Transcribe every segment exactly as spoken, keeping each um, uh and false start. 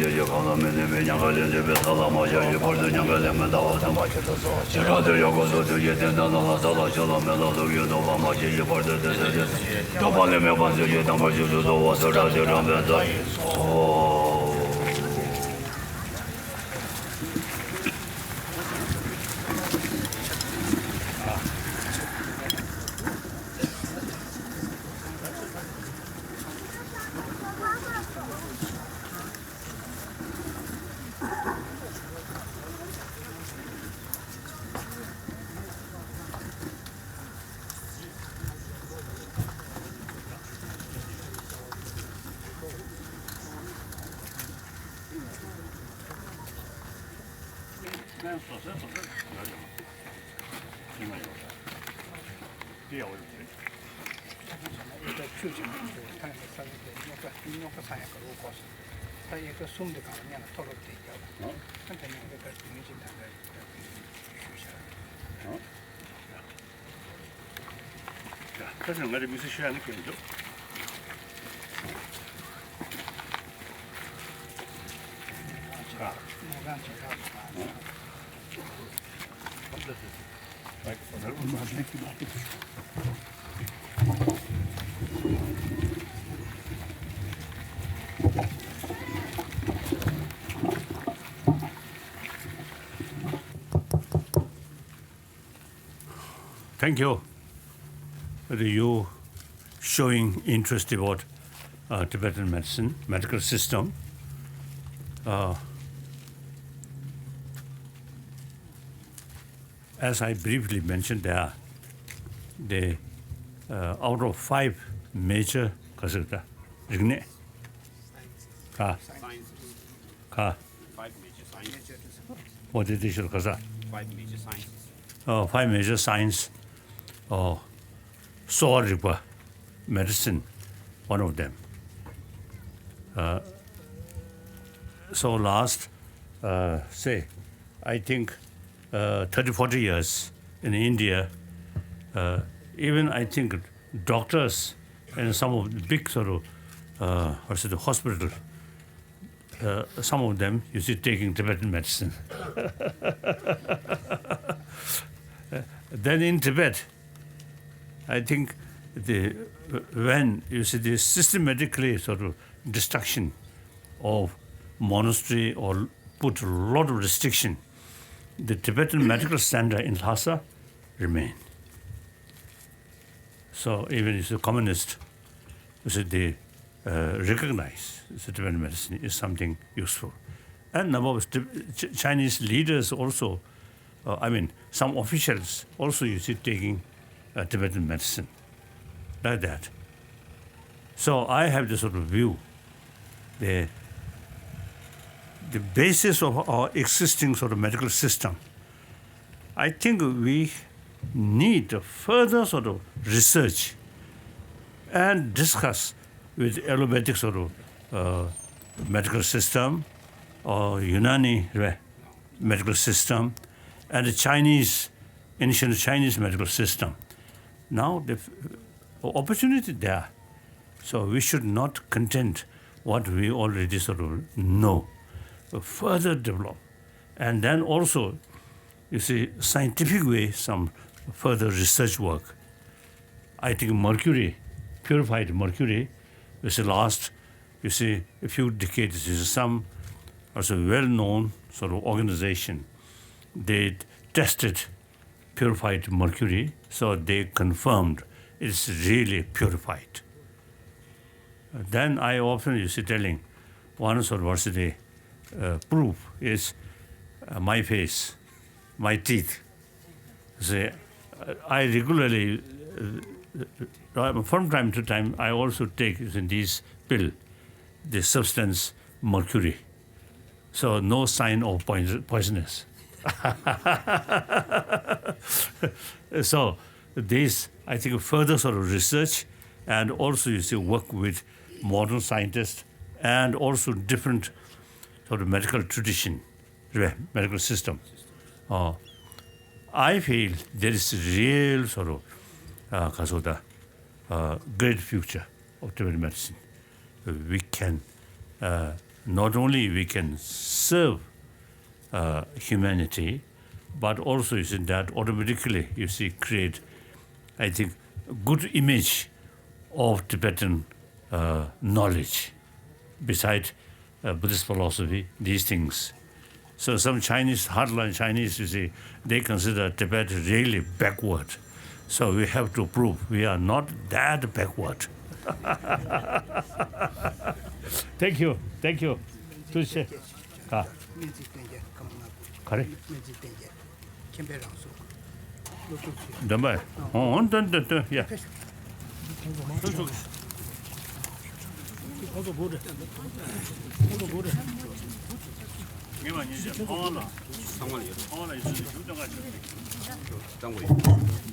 ཡི་གང་ལ་མི་གནས་པའི་ཉམས་ཁ་ལས་འདས་པའི་ས་ལ་མ་ཤར་བའི་བར་དུ་ཉམས་ཁ་ལས་མི་འདའ་བར་ཐོན་པ་ཇི་ལྟར་གསོལ་བ། ཇི་ལྟར་དུ་ཡོད་ཀུན་ཏུ་དུས་ཀྱི་སྟེང་དུ་ལ་ལ་ས་ལ་ཆུ་ལ་མེ་ལ་ལུག་གི་དོགས་པ་མ་སྐྱེས་པའི་བར་དུ་དེ་ཚེ་དེ་ཚེ་གདོད་མ་ནས་མེད་པར་མཛོད་ཅིག་དམ་པ་རྗེས་སུ་གསོལ་བ་སུ་དྲག་དེ་དྲངས་པའི་མཐའ་ཡས་སོ། ད་ཡི་གེ་གསུམ་དེ་གང་ཉན་ལ་མཐོ་སློབ་དེ་རྒྱབ། ཨ། ད་དེ་ནས་ཡི་གེ་དེ་ཉིད་ཅིག་ད་ལྟ་ཞུ་བྱ། ཨ། ད་ད་ང་རེ་མི་སེ་ཤོད་ཡ་ནི་ཁྱེད་འདུག་ཨ། Thank you. You showing interest about uh, Tibetan medicine, medical system. Uh, as I briefly mentioned, there are the uh, out of five major kasita, isn't it? Ka, ka. Five major sciences. What did they should kasa? Five major sciences. Oh, five major science. Oh, so medicine, one of them. Uh, so last, uh, say, I think uh, thirty, forty years in India, uh, even I think doctors and some of the big sort of, uh, what's it, hospital, uh, some of them, you see, taking Tibetan medicine. Then in Tibet, I think the, when you see the systematically sort of destruction of monastery or put a lot of restriction, the Tibetan Medical Center in Lhasa remain. So even if the communist, you see, they uh, recognize the Tibetan medicine is something useful. And number of Ch- Chinese leaders also, uh, I mean, some officials also, you see, taking uh, Tibetan medicine like that. So I have this sort of view. The, the basis of our existing sort of medical system, I think we need further sort of research and discuss with allopathic sort of uh, medical system or Unani medical system and the Chinese, ancient Chinese medical system. Now the opportunity there. So we should not content what we already sort of know. Further develop. And then also, you see, scientific way, some further research work. I think mercury, purified mercury, you see, last, you see, a few decades, you see, some also well-known sort of organization, they tested purified mercury, so they confirmed it's really purified. Then I often, you see, telling one sort of university uh, proof is uh, my face, my teeth. See, I regularly, uh, from time to time, I also take, you see, this pill, the substance mercury. So no sign of poison, poisonous. So this, I think, further sort of research and also, you see, work with modern scientists and also different sort of medical tradition, medical system. Uh, I feel there is real sort of uh, uh, great future of Tibetan medicine. We can uh, Not only we can serve uh, humanity, but also, you see, that automatically, you see, create, I think, good image of Tibetan uh, knowledge beside uh, Buddhist philosophy, these things. So some Chinese, hardline Chinese, you see, they consider Tibet really backward. So we have to prove we are not that backward. Thank you. Thank you. ཐུགས་རྗེ་ཆེ། ག་སྨན་རྩིས་སྟོན་རྒྱལ་ཀརྨ་ནག་པོ། ག་རེ། སྨན་རྩིས་སྟོན་རྒྱལ། མཁྱེན་པའི་རང་སོ། སློབ་ཕྲུག་ཚོས། འདོན་པ། ཨོ་འདོན་འདོན་འདོན་ཡ། ཁོང་ཚོ་སྒུག་རེད། ཁོང་ཚོ་སྒུག་རེད། ངེས་པ་ཉེས་ཆད་ཕ་བ་ལ། ཚང་མ་ལ་ཡོད། ཕ་བ་ལ་ཡོད་ཚུལ་ཞུ་སྟོན་ག་ཞུ། གཙང་པོ་ཡོད།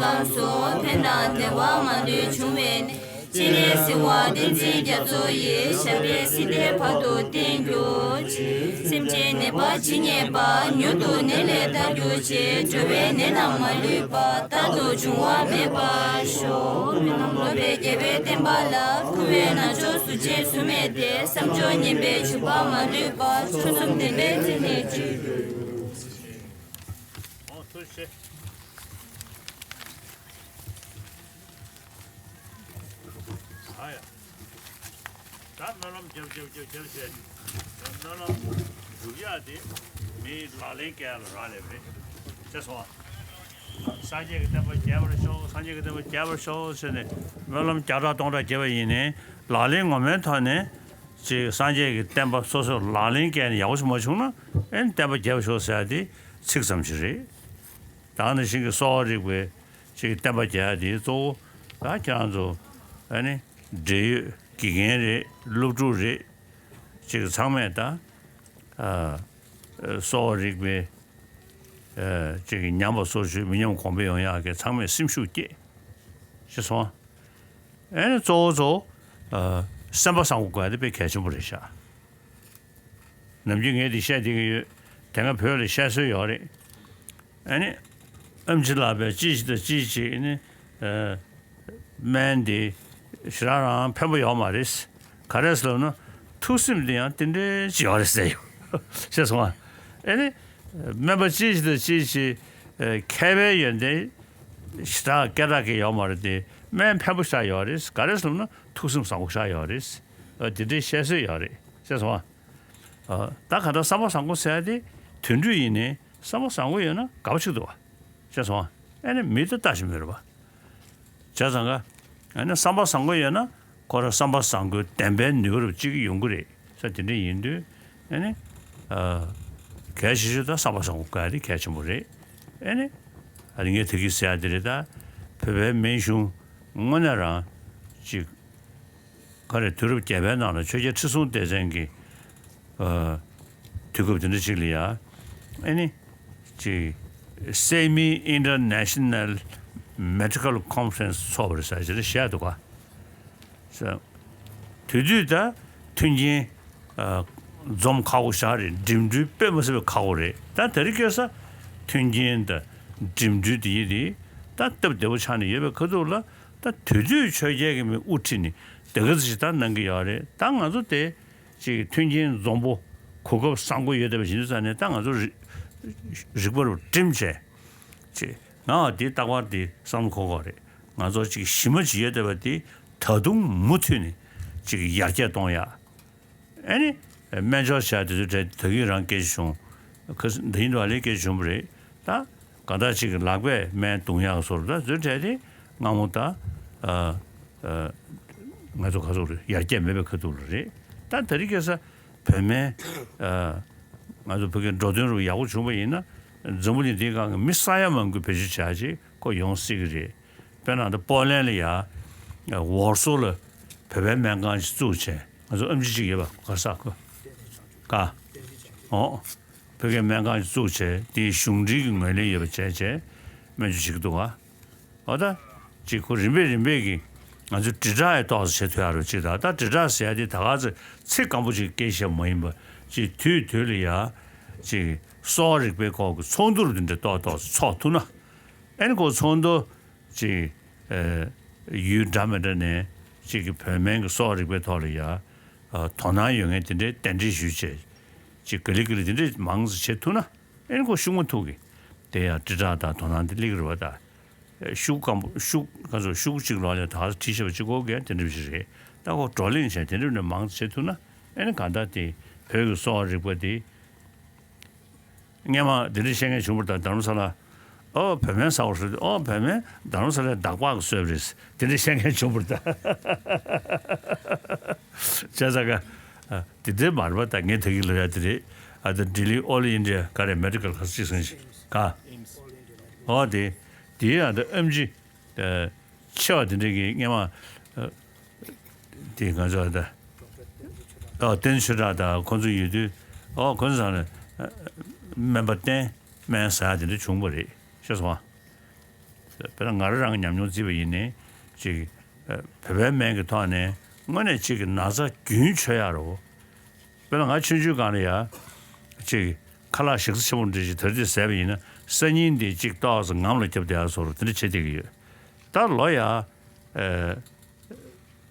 སྐབས་སུ་ཕན་དང་བདེ་བ་མ་ལུས་འབྱུང་བའི་གནས། སྤྱན་རས་གཟིགས་དབང་བསྟན་འཛིན་རྒྱ་མཚོ་ཡི། ཞབས་པད་སྲིད་མཐའི་བར་དུ་བརྟན་གྱུར་ཅིག་སེམས་ཅན་ནད་པ་ཇི་སྙེད་པ། མྱུར་དུ་ནད་ལས་ཐར་གྱུར་ཅིག་འགྲོ་བའི་ནད་རྣམས་མ་ལུས་པ། རྟག་ཏུ་འབྱུང་བ་མེད་པར་ཤོག་སྨོན་ལམ་སློབ་པའི་རྒྱལ་བའི་བསྟན་པ་ལ། འཁོར་བའི་ནང་ཆོས་སུ་རྗེས་སུ་མེད་དེ། བསམ་སྦྱོར་ངན་པའི་འཇུག་པ་མ་ལུས་པ། མཆོག་གསུམ་བདེན་པའི་མཚན་ཉིད་ཀྱི། ཨོ་ཐུགས་རྗེ་ཆེ། ཨ་ཡ། ད་སྨོན་ལམ་རྒྱབ་རྒྱབ་རྒྱབ་རྒྱབ་བྱས། ད་སྨོན་ལམ་འཇུག་ཡག་དེ་མིའི་ལག་ལེན་བཀལ་ལ་རག་ལས་པ་རེད། ཤེས་སོང་ཨ། སངས་རྒྱས་ཀྱི་བསྟན་པ་རྒྱས་པར་ཤོག་སངས་རྒྱས་ཀྱི་བསྟན་པ་རྒྱས་པར་ཤོག་ཟེར་ནས་སྨོན་ལམ་བརྒྱ་ཕྲག་སྟོང་ཕྲག་བརྒྱབ་པ་ཡིན་ནའི་ལག་ལེན་ངོ་མའི་ཐོག་ནས་ཅིག་སངས་རྒྱས་ཀྱི་བསྟན་པ་སོ་སོར་ལག་ལེན་བཀལ་ནས་ཡག་པོ་ཞིག་མ་བྱུང་ན་ཨེ་ནི་བསྟན་པ་རྒྱས་པར་ཤོག་ཟེར་ཡག་དེ་ཚིག་ཙམ་ཞིག་རེད། ད་ག་ནང་བཞིན་གྱི་གསོ་བ་རིག་པའི་ཅིག་བསྟན་པ་རྒྱས་ཡག་དེ་གཙོ་བོ་ད་ཁྱེད་རང་ཚོ་ཨ་ནི་འབྲེལ་ཡོད་དགེ་རྒན་རེད། སློབ་ཕྲུག་རེད། ཅིག་ཚང་མས་ད་ཨ་གསོ་བ་རིག་པའི་ཨ་ཅིག་ཉམས་པ་སོར་ཆུད་མི་ཉམས་གོང་འཕེལ་ཡོང་ཡག་གི་ཚང་མས་སེམས་ཤུགས་བསྐྱེད། ཤེས་སོང་ཨ། ཨ་ནི་གཙོ་བོ་གཙོ་བོ་ཨ་སེམས་པ་བཟང་པོ་དགོས་ཡག་དེ་དཔེ་གལ་ཆེན་པོ་རེད་ཤག་ནམ་རྒྱུན་ངས་འདི་བཤད་བསྡད་ཀྱི་ཡོད། དེ་སྔ་བོད་ལ་བཤད་སྲོལ་ཡོད་རེད། ཨ་ནི། ཨེམ་ཆི་ལགས་པས་ཅི་ཞིག་དང་ཅི་ཞིག་ནི། ཨ་སྨན་འདི་ཞེ་དྲག་རང་ཕན་པོ་ཡོད་མ་རེད། ག་རེ་ཟེར་ལབ་ན་ཐུགས་སེམས་འདི་ཡང་དེ་འདྲའི་ཅིག་ཡོད་རེད་ཟེར་ཡོད། ཤེས་སོང་ཨ། ཨ་ནི། སྨན་པ་ཅི་ཞིག་དང་ཅི་ཞིག་ཨ་མཁས་པའི་ཡོན་ཏན་ཞེ་དྲག་སྐད་གྲགས་ཀྱི་ཡོད་མ་རེད་དེ་སྨན་ཕན་པོ་ཞེ་དྲག་ཡོད་རེད། ག་རེ་ཟེར་ལབ་ན་ཐུགས་སེམས་བཟང་པོ་ཞེ་དྲག་ཡོད་རེད། ཨ་དེ་འདྲའི་བཤད་སྲོལ་ཡོད་རེད། ཤེས་སོང་ཨ། ཨ་ད་ག་ད་བསམ་པ་བཟང་པོ་ཟེར་ཡ་དེ་དུད་འགྲོ་ཡིན་ནའི་བསམ་པ་བཟང་པོ་ཡོད་ན་དགའ་པོ་ཆགས་འདུག་བ། ཤེས་སོང་ཨ། ཨ་ནི་མི་དེ་ལྟ་ཞིག་མི་རེད་བ། བྱས་ཙང་ཀ་ཨ་ནི་བསམ་པ་བཟང་པོ་ཡོད་ན་ཁོ་རང་བསམ་པ་བཟང་པོའི་བདེན་པའི་ནུས་པ་རུ་གཅིག་ཡོང་གི་རེད་ས། དེ་འདྲ་ཡིན་དུས་ཨ་ནི་ཨ་གལ་ཆེ་ཤོས་ད་བསམ་པ་བཟང་པོ་དགོས་ཡ་དེ་གལ་ཆེན་པོ་རེད། ཨ་ནི་ཨ་ནི་ངས་ད་གིན་ཟེར་ཡ་དེ་རེད། ད་བོད་པའི་སྨན་གཞུང་དངོས་གནས་རང་གཅིག་ག་རེ་དུས་རབས་བརྒྱད་པའི་ནང་ལ་ཆོས་རྒྱལ་ཁྲི་སྲོང་ལྡེ་བཙན་གྱི་ཨ་དུས་སྐབས་དེ་འདྲ་ཅིག་ལ་ཡ་ཨ་ནི་ཅིག་Semi International Medical Conference ཚོགས་པ་རེད་ཟེར་ཅིག་ལ་བཤད་འདུག་ག་ས། དེ་དུས་ད་མཐུན་རྐྱེན་ཨ་འཛོམས་ཁག་པོ་ཞེ་དྲག་རེད། འགྲིམ་འགྲུལ་དཔེ་མི་སྲིད་པའི་ཁག་པོ་རེད། ད་དེ་རིང་ཁ་སང་མཐུན་རྐྱེན་དང་འགྲིམ་འགྲུལ་དེ་ཡིན་དེ་ད་སྟབས་བདེ་པོ་ཆགས་ནས་ཡོད་པའི་ཁ་ཐུག་ལ། ད་དེ་དུས་ཆོས་རྒྱལ་གྱི་མི་དབུ་ཁྲིད་ནས་དེ་ག་ཚོད་ཅིག་ད་གནང་གི་ཡོད་རེད། ད་ང་ཚོ་དེ་ཅིག་མཐུན་རྐྱེན་འཛོམས་པོ་གོ་སྐབས་བཟང་པོ་ཡོད་བསྡད་པ་ཞིག་ཡིན་དུས་ཙང་ནས་ད་ང་ཚོ་རིག་རིག་པ་རུ་བསྒྲིམས་བྱས་ཅིག་ང་འདི་རྟག་པར་འདི་བསམ་བློ་འཁོར་དགོས་རེད། ང་ཚོ་ཅིག་གཞི་མ་ཅིག་ཡོད་བསྡད་པ་འདི་ད་དུང་མུ་མཐུད་ནས་ཅིག་ཡར་རྒྱས་གཏོང་ཡག་ཨ་ནི། སྨན་སྦྱོར་བྱ་དེ་ཚོའི་གྲས་ད་གིན་རང་སྐད་ཆ་བྱུང་། ཁ་སང་ད་ཡིན་དུ་ཨ་ལས་སྐད་ཆ་བྱུང་བ་རེད། ད་ག་ད་ཅིག་གི་ལག་པས་སྨན་བརྡུང་ཡག་སོར་ད་ཚོའི་གྲས་དེ་སྔ་མོ་ད་ཨ་ཨ་ང་ཚོ་ག་ཚོད་རེད་ཡར་རྒྱས་མེད་པའི་ཁ་ཐུག་ལ་རེད། ད་དེ་རིང་ཁ་སང་བོད་སྨན་ཨ་ང་ཚོ་བོད་སྐད་འགྲོ་དོན་རུ་ཡག་པོ་བྱུང་བ་ཡིན་ན་འཛམ་བུ་གླིང་འདིའི་སྒང་གི་མི་ས་ཡ་མང་པོས་བེད་སྤྱོད་བྱ་ཅིག་ཁོ་ཡོང་སྲིད་ཀྱི་རེད། དཔེར་ན་ད་པོ་ལན་ལ་ཡ་ཝོར་སོ་ལ་བོད་པའི་སྨན་ཁང་ཞིག་བཙུགས་བྱས་ང་ཚོ་ཨེམ་ཆི་གཅིག་ཡོད་པ་ག་ས་གོ་ག་ཨོ་བོད་ཀྱི་སྨན་ཁང་ཞིག་བཙུགས་བྱས་དེའི་གཞུང་འབྲེལ་གྱི་ངོས་ལེན་ཡོད་པ་བྱས་བྱས་སྨན་བཅོས་བྱེད་ཀྱི་འདུག་ག་ཨོ་ད་ཅིག་ཁོ་རིམ་པས་རིམ་པས་ཀྱིས་ང་ཚོ་དྲིལ་བསྒྲགས་ཡ་ཏོག་ཙམ་བྱེད་ཐུབ་ཡ་རོ་ཅིག་ད་ད་དྲིལ་བསྒྲགས་ཟེར་ཡ་དེ་ད་ག་ཚོད་ཚིག་སྐམ་པོ་ཅིག་སྐད་བཤད་མ་ཡིན་པ་ཅིག་དུས་དུས་ལ་ཡ་ཅིག་གསོ་བ་རིག་པའི་སྐོར་གྱི་ཚོགས་འདུ་རུ་འདི་འདྲ་ཏོག་ཏོག་ཙམ་ཚོགས་ཐུབ་ན་ཨེ་ནི་ཁོ་ཚོགས་འདུ་ཅིག་ཨ་ཡུལ་འདྲ་མི་འདྲ་ནས་ཅིག་གི་བོད་སྨན་གྱི་གསོ་བ་རིག་པའི་ཐོག་ལ་ཡ་ཨ་དོ་སྣང་ཡོད་མཁན་དེ་འདྲའི་གདན་འདྲེན་ཞུས་བྱས་ཅིག་ག་ལེ་ག་ལེ་དེ་འདྲའི་མང་ཙམ་བྱེད་ཐུབ་ན་ཨེ་ནི་ཁོ་ཤུགས་མ་ཐུག་གི་དེ་ཡང་དྲིལ་བསྒྲགས་དང་དོ་སྣང་དེ་སླེབས་ཀྱི་རེད་བ། ད་ཤུགས་སྐམ་པོ་ཤུགས་ག་ཚོད་ཤུགས་གཅིག་ལོག་ལས་ད་བྲིས་བྱས་པ་གཅིག་གོ་གས་དེ་འདྲ་ཞིག་རེད། ད་ཁོ་བགྲོ་གླེང་བྱས་དེ་འདྲ་ནས་མང་ཙམ་བྱེད་ཐུབ་ན་ཨེ་ནི་གང་ལྟར་དེ་བོད་ཀྱི་གསོ་བ་རིག་པ་དེ། སྔོན་མ་འདི་འདྲ་བཤད་མཁན་བྱུང་བ་རེད་ད། རྡ་རམ་ས་ལ། ཨོ་བོད་སྨན་ཟ་དགོས་ཟེར་དུས་ཨོ་བོད་སྨན་རྡ་རམ་ས་ལའི་འདག་པ་གིས་བཟོས་པ་རེད། འདི་འདྲ་བཤད་མཁན་བྱུང་བ་རེད་ད། བྱས་ཙང་ཀ་ཨ་འདི་འདྲ་མ་རེད་པ། ད་ངས་ད་གིན་ལབ་ཡ་འདི་རེད། ཨ་ད་ལྡི་ལི་ཨོལ་ཨིན་ཌི་ཡ་ག་རེ་མེ་ཌི་ཀལ་ག་ས་ཅིག་ཟེར་ཞིག་ག་ཨོ་དེ་དེའི་ཨ་ད་ཨེམ་ཆི་ཨ་ཆེ་བ་དེ་འདྲ་གི་སྔོན་མ་ཨ་དེ་ང་ཚོ་ད་ཨ་བསྟན་ཆོས་གྲགས་དང་ཁོང་ཚོ་ཡོད་དུས་ཨོ་ཁོང་ཚོ་ཚང་ནས་ཨ་སྨན་པ་བསྟེན་སྨན་ཟ་ཡ་དེ་འདྲ་བྱུང་བ་རེད། ཤེས་སོང་ཨ། དཔེར་ན་ང་རང་རང་གི་ཉམས་མྱོང་བརྩིས་པ་ཡིན་ནའི་ཅིག་ཨ། བོད་པའི་སྨན་གྱི་ཐོག་ནས་དངོས་གནས་ཅིག་གི་ན་ཚ་རྒྱུན་ཆད་ཡག་རེད་བོ། དཔེར་ན་ང་ཆུང་ཆུང་སྒང་ལ་ཡ་ཅིག་ཁ་ལག་ཞིམ་ས་ཆེན་པོ་འདྲ་ཞིག་དེ་རིང་ཟས་པ་ཡིན་ན་སང་ཉིན་དེ་ཅིག་ཏོག་ཙམ་ངམ་ལ་རྒྱབ་བསྡད་ཡག་བཟོ་འདྲ་དེ་འདྲ་བྱེད་བསྡད་ཀྱི་ཡོད། ད་ལོ་ཡ་ཨ།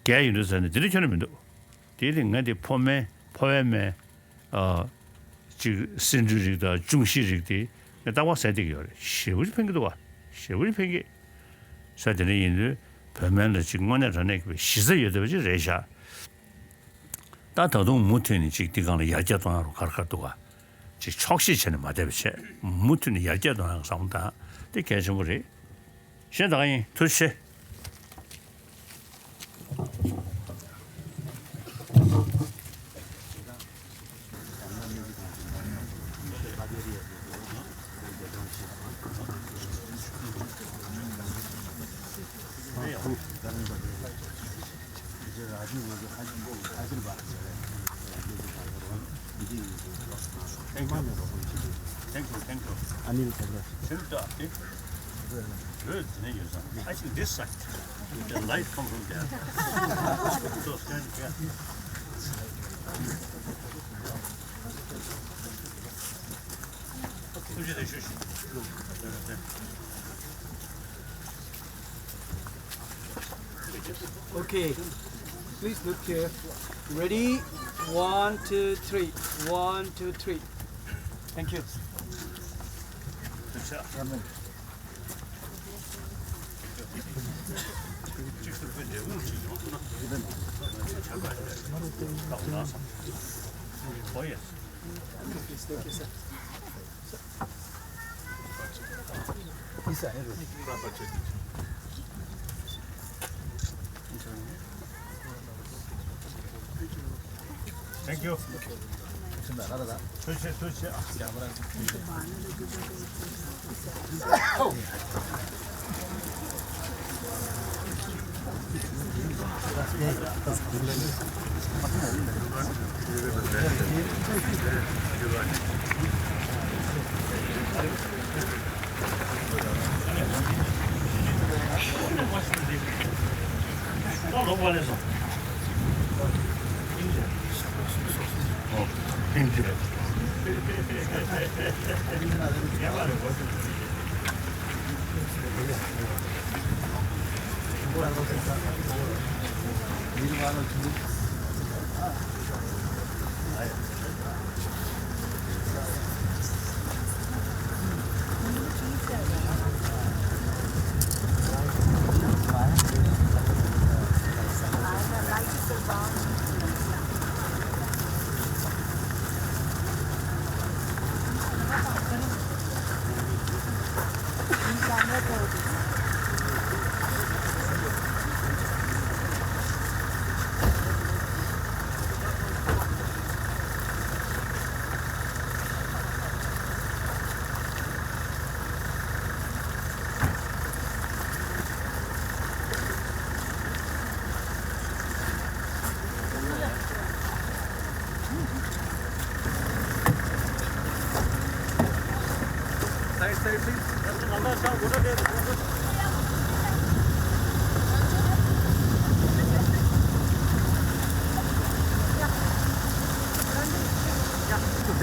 བརྒྱད་ཡིན་དུས་ཟེར་ནས་དེ་འདྲ་ཁྱོན་ནས་མི་འདུག་དེ་ལས་ང་དེ་ཕོ་སྨན་ཕོ་བའི་སྨན་ཨ། ཅིག་སེ་འབྲུའི་རིགས་དང་ཅུང་ཤའི་རིགས་དེ་ངས་རྟག་པར་ཟས་བསྡད་ཀྱི་ཡོད་རེད། ཞེ་པོ་ཅིག་ཕན་གྱི་འདུག་བ། ཞེ་པོ་ཅིག་ཕན་གྱི། ས་དེ་འདྲ་ཡིན་དུས་བོད་སྨན་ལ་ཅིག་དངོས་གནས་དྲང་གནས་ཀྱི་གཞི་རྩ་ཡོད་བསྡད་པ་ཅིག་རེད་ཤག་ད་ད་དུང་མུ་མཐུད་ནས་ཅིག་འདི་སྒང་ལ་ཡར་རྒྱས་གཏོང་ཡག་རུ་ག་རེ་ག་རེ་འདུག་ག་ཅིག་ཆོག་ཤེས་བྱས་ནས་མ་བསྡད་པ་བྱས་མུ་མཐུད་ནས་ཡར་རྒྱས་གཏོང་ཡག་བསམ་བློ་བཏང་དེ་གལ་ཆེན་པོ་རེད། གཞན་དག་ཡིན། ཐུགས་རྗེ་ཆེ། Thank you, thank you. Anil Chandra. Good, I think this side. The light come from there. So stand here. Okay, please look here. Ready? One, two, three. One, two, three. Thank you. Oh, yes. Thank you.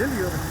ལྡི་ལི་ཡོད་རེད།